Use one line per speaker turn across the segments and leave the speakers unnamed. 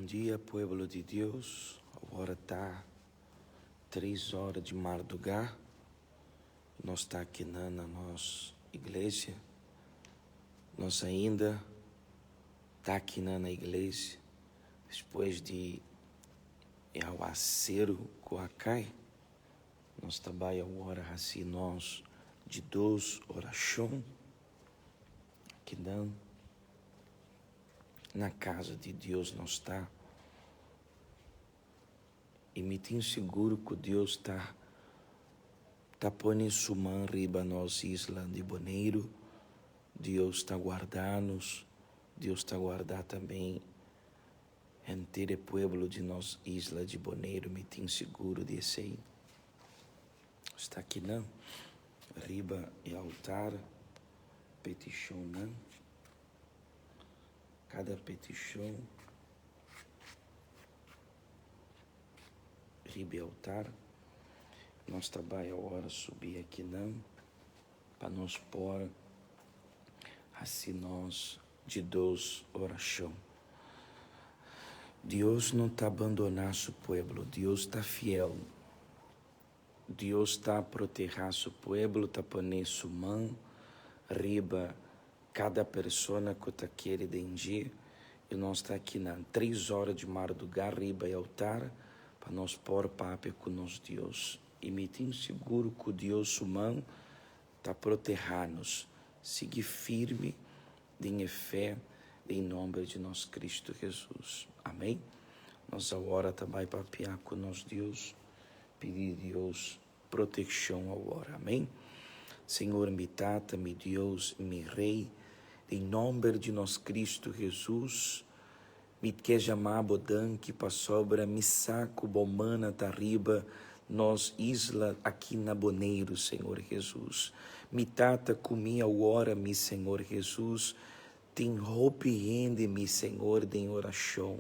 Bon dia pueblo di Dios, awor ta tres ora di mardugá, nos ta akinan na nos iglesia, nos ainda ta akinan na iglesia despues di e awaseru ku a kai, nos ta bai awor hasi nos di dos orashon akinan. Na casa di Dios nos ta y mi tin sigur cu Dios ta ta pone su man riba nos isla di Boneiru, Dios ta guarda nos, Dios ta guarda tambe henter e pueblo di nos isla di Boneiru, mi tin sigur di esey. Sta akinan riba e altar peticionnan. Kada petishon riba e altar. Nos ta bai awor subi akinan pa nos por hasi nos di dos orashon. Dios no ta bandoná su pueblo, Dios ta fiel. Dios ta protehá su pueblo, ta pone su man riba Kada persona ku ta kere den dje, i nos ta akinan tres ora di mardugá riba e altar pa nos por papia ku nos Dios. I mi tin sigur ku Dios su man ta protehá nos. Sigui firme den e fe den nomber di nos Cristo Jesus. Amén. Nos awor ta bai papia ku nos Dios, pidi Dios Protekshon awor. Amén. Señor mi Tata, mi Dios i mi Rey, den nomber di nos Cristo Jesus, mi ke jama Bo danki pasobra mi sa ku Bo mana ta riba nos isla aki na Boneiru, Señor Jesus. Mi Tata ku mi awor, mi Señor Jesus, tin hopi hende, mi Señor, den orashon.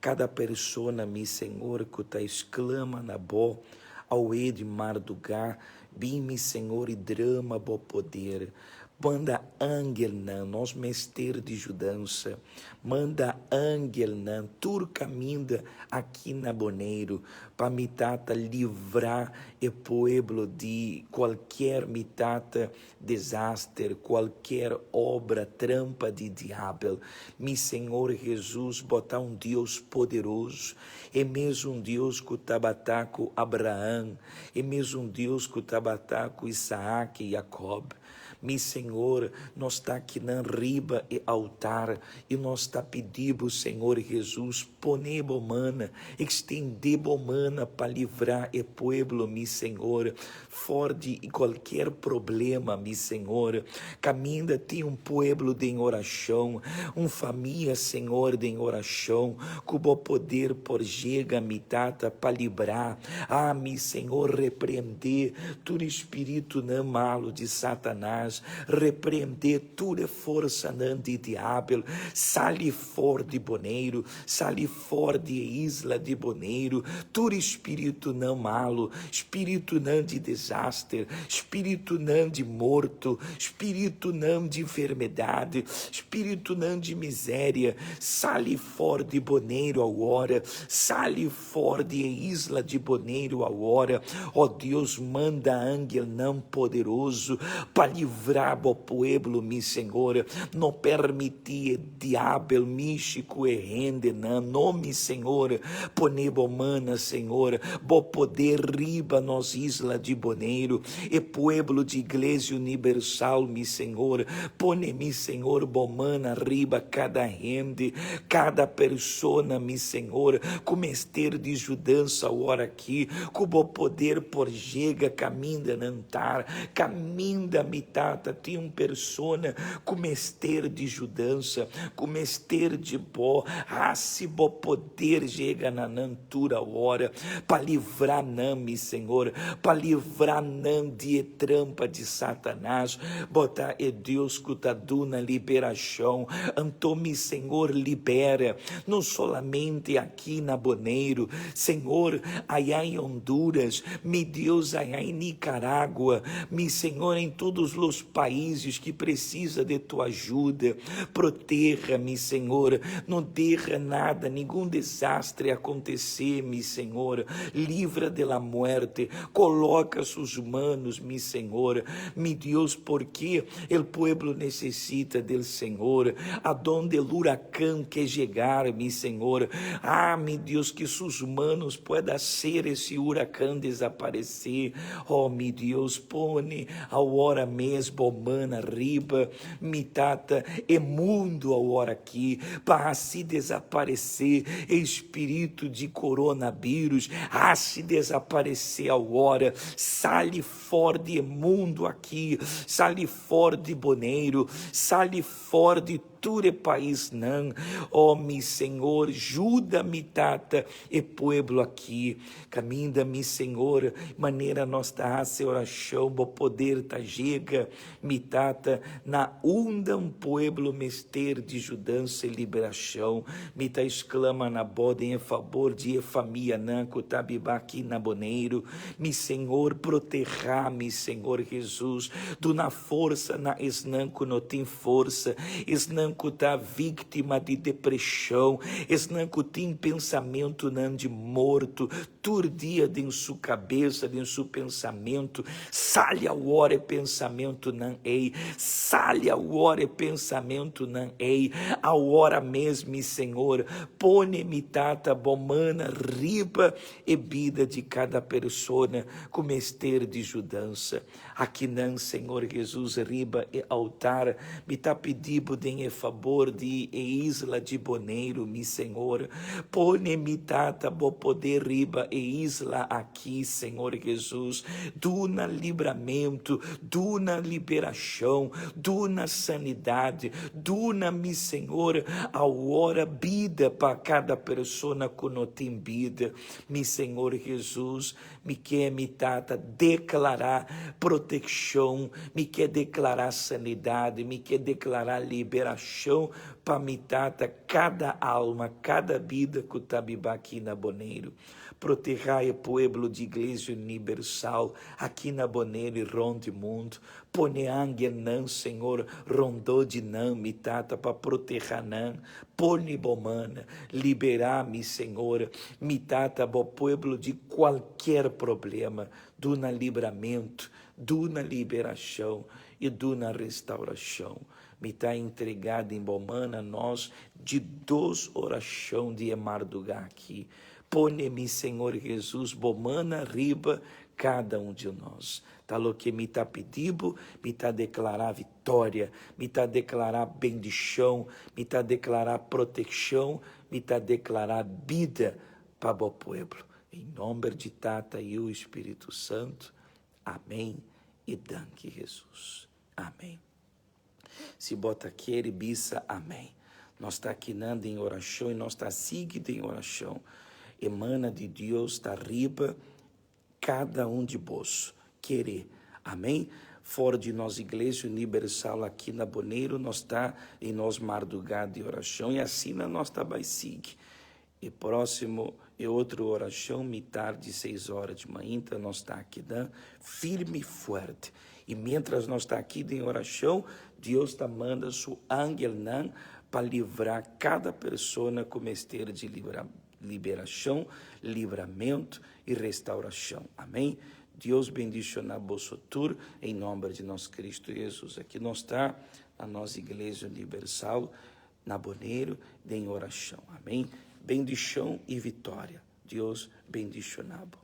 Kada persona, mi Señor, ku ta esklama na Bo awe di mardugá, bin, mi Señor, i drama Bo poder. Manda angelnan, nos mester di judansa. Manda angelnan tur kaminda aki na Boneiru pa mi Tata livrá e pueblo di kualkier, mi Tata, Desaster, kualker obra, trampa di diabel. Mi Señor Jesus, Bo ta un Dios poderoso, e mesun Dios ku tabata ku Abraham, e mesun Dios ku tabata ku Isaak i Jakob. Mi Señor, nos ta akinan riba e altar i nos ta pidi Bo, Señor Jesus, pone Bo mana, extende Bo mana pa livrá e pueblo, mi Señor. For di kualkier problema, mi Señor. Kaminda tin un pueblo den orashon, un famia, Señor, den orashon, ku bo poder por yega, mi Tata, pa librá. Ah, mi Señor, reprendé tur espiritunan malu di Satanas, reprendé tur e forsanan di diabel, sali for di Boneiru, Sali for di e isla di Boneiru tur spiritunan malu, spiritunan di desaster, spiritunan di morto, spiritunan di enfermedad, spiritunan di miseria. Sali for di Boneiru awor, sali for di e isla di Boneiru awor. O Dios, manda angelnan poderoso pa libra bo pueblo, mi Señor. No permiti e Diabel mishi ku e hendenan, no mi Señor, pone bo mana, Señor, bo poder riba nos isla di Boneiru, e pueblo di Iglesia Unibersal, mi Señor, pone mi Señor bo mana riba kada hende, kada persona, mi Señor, ku mester di judansa awor aki, ku bo poder por yega kaminda nan ta, kaminda mi Tata tin un persona ku mester di judansa, ku mester di bo, hasi bo poder yega na nan tur awor, pa livrá nan, mi Señor, pa livrá nan di e trampa di Satanas. Bo ta e Dios ku ta duna liberashon, anto, mi Señor, libera, no solamente aki na Boneiru, Señor, ayá en Honduras, mi Dios, ayá en Nicaragua, mi Señor, en todos los. los países que precisa de tu ajuda. Proteja, mi Senhor, não deixa nada, nenhum desastre acontecer, mi Senhor. Livra de la muerte, coloca sus manos, mi Senhor, mi Deus, porque el pueblo necessita del Senhor, adonde el huracán quer chegar, mi Senhor. Ah, mi Deus, que sus manos pueda hacer esse huracán desaparecer. Oh, mi Deus, pone awor mes bo man riba, mi tata, e mundo awor aki, pa hasi desaparesé espírito di coronavírus, hasi desaparesé awor, sali for di mundo aki, sali for di Boneiru, sali for di tur paisnan. Oh, mi Senhor, ajuda-me, tata, e pueblo aki. Kaminda, mi Senhor, manera nos ta hasi orashon, bo poder ta yega, mi tata, na unda un pueblo mester di yudansa i liberashon. Mi ta sklama na bo den fabor di famianan ku ta biba aki na Boneiru. Mi Senhor, protehá mi Senhor Jesus, duna forsa na esnan ku no tin forsa, esnan ku ta víktima di depreshon, esnan ku tin pensamentunan di morto, tur dia den su kabes, den su pensamentu, sali awor e pensamentunan ei, sali awor e pensamentunan ei, awor mes, mi Senhor, pone mi tata bo man riba e bida di kada persona ku mester di yudansa. Akinan, Senhor Jesus, riba e altar, mi ta pidi bo den e fabor di e isla di Boneiru, mi Senhor. Pone mi tata bo poder riba e isla aki, Senhor Jesus. Duna libramentu, duna liberashon, duna sanidat, duna, mi Senhor, awor bida pa kada persona ku no tin bida. Mi Senhor Jesus, mi ke, mi tata, deklará protekshon, mi ke deklará sanidat, mi ke deklará liberashon pa mi tata, kada alma, kada bida ku ta biba aki na Boneiru. Protehá e pueblo di Iglesia Universal aki na Boneiru i rònt di mundu. Pone angelnan, Señor, rondó di nan, mi tata, pa protehá nan. Pone bo man, liberá mi, Señor, mi tata, bo pueblo di kualkier problema. Duna libramentu, duna liberashon i duna restaurashon. Mi ta entregá den bo man nos di dos orashon di e mardugá aki. Pone mi, Señor Jesus, bo man riba kada un di nos. Ta loke mi ta pidi bo, mi ta deklará viktoria, mi ta deklará bendishon, mi ta deklará protekshon, mi ta deklará bida pa bo pueblo. Den nòmber di Tata, Yu i Spiritu Santu. Amèn i danki Hesus. Amèn. Si bo ta kere bisa amèn. Nos ta akinan den orashon i nos ta sigui den orashon. E mana di Dios ta riba Kada un di boso kere. Amén. For di nos Iglesia Unibersal aki na Boneiru nos ta den nos mardugá di orashon i asina nos ta bai sigui. E próksimo e otro orashon mitar di seis ora di mainta nos ta aki dan firme i fuerte. I miéntras nos ta aki den orashon Dios ta manda su angelnan pa livrá kada persona ku mester di librá. Liberashon, libramentu i restaurashon. Amén. Dios bendishoná boso tur en nòmber di nos Kristu Hesus. Aki nos ta na nos Iglesia Universal na Boneiru den orashon. Amén. Bendishon i viktoria. Dios bendishoná bo.